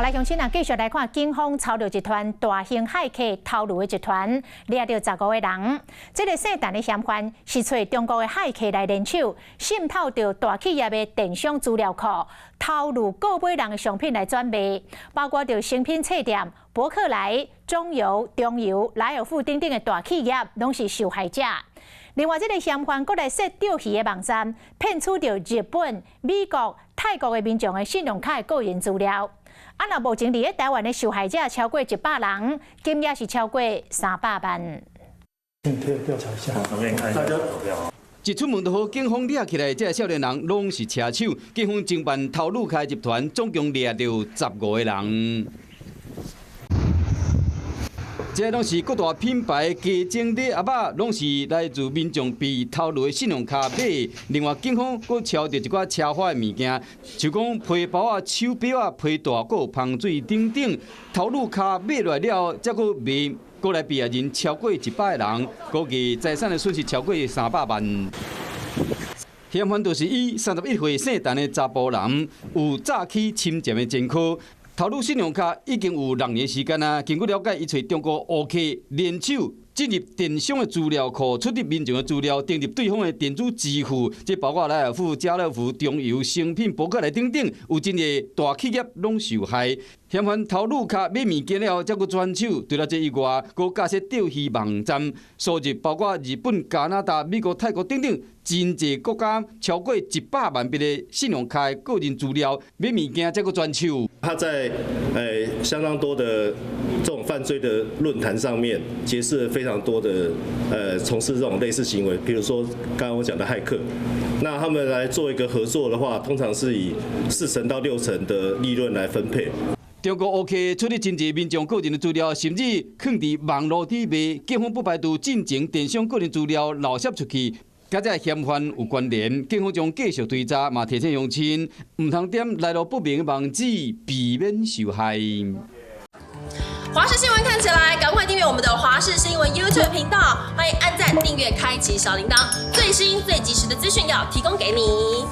來鄉親啊，繼續來看警方抄著一團大型駭客偷路的集團，掠著15個人。這个聖誕的嫌犯是揣中國的駭客來聯手，滲透著大企業的電商資料庫，偷路購買人的商品來轉賣，包括著誠品冊店、博客來、中油、中油、萊爾富等等的大企業，攏是受害者。另外，這个嫌犯閣來設釣魚的網站，騙取著日本、美國、泰國的民眾的信用卡的個人資料。啊，若目前佇咧台灣的受害者超過100人，金額是超過300萬。調查一下。一出門就予警方掠起來，這个少年人攏是車手。警方偵辦偷擄卡集團，總共掠著15個人。這攏是各大品牌加精禮盒仔，攏是來自民眾被偷路的信用卡買。另外，警方閣抄著一寡奢華的物件，像講皮包啊、手錶啊、皮帶，閣有香水等等。偷路卡買落來了，才閣賣，閣來被害人超過100個人，估計財產的損失超過300萬。嫌犯就是以31歲姓陳的查埔人，有詐欺侵占的前科。偷擄信用卡已經有6年時間啊。根據了解，伊揣中國黑客聯手進入電商的資料庫，出入民眾的資料，登入對方的電子支付，這包括萊爾富、家樂福、中油、誠品、博客來等等，有真濟大企業攏受害。嫌犯偷擄卡買物件了後，才閣轉手。除了這以外，閣架設釣魚網站，輸入包括日本、加拿大、美國、泰國等等真濟國家超過100萬筆的信用卡的個人資料，買物件才閣轉手。他在相當多的這種犯罪的論壇上面，結識了非常多的從事這種類似行為，比如說剛剛我講的駭客，那他們來做一個合作的話，通常是以4成到6成的利潤來分配。中國黑客處理真濟民眾個人的資料，甚至囥佇網路底賣，警方不排除進前電商個人資料漏洩出去，佮這嫌犯有關聯。警方將繼續追查，嘛提醒鄉親，毋通點來路不明的網址，避免受害。華視新聞看起來，趕快訂閱我們的華視新聞 YouTube 頻道，歡迎按讚、訂閱、開啟小鈴鐺，最新最及時的資訊要提供給你。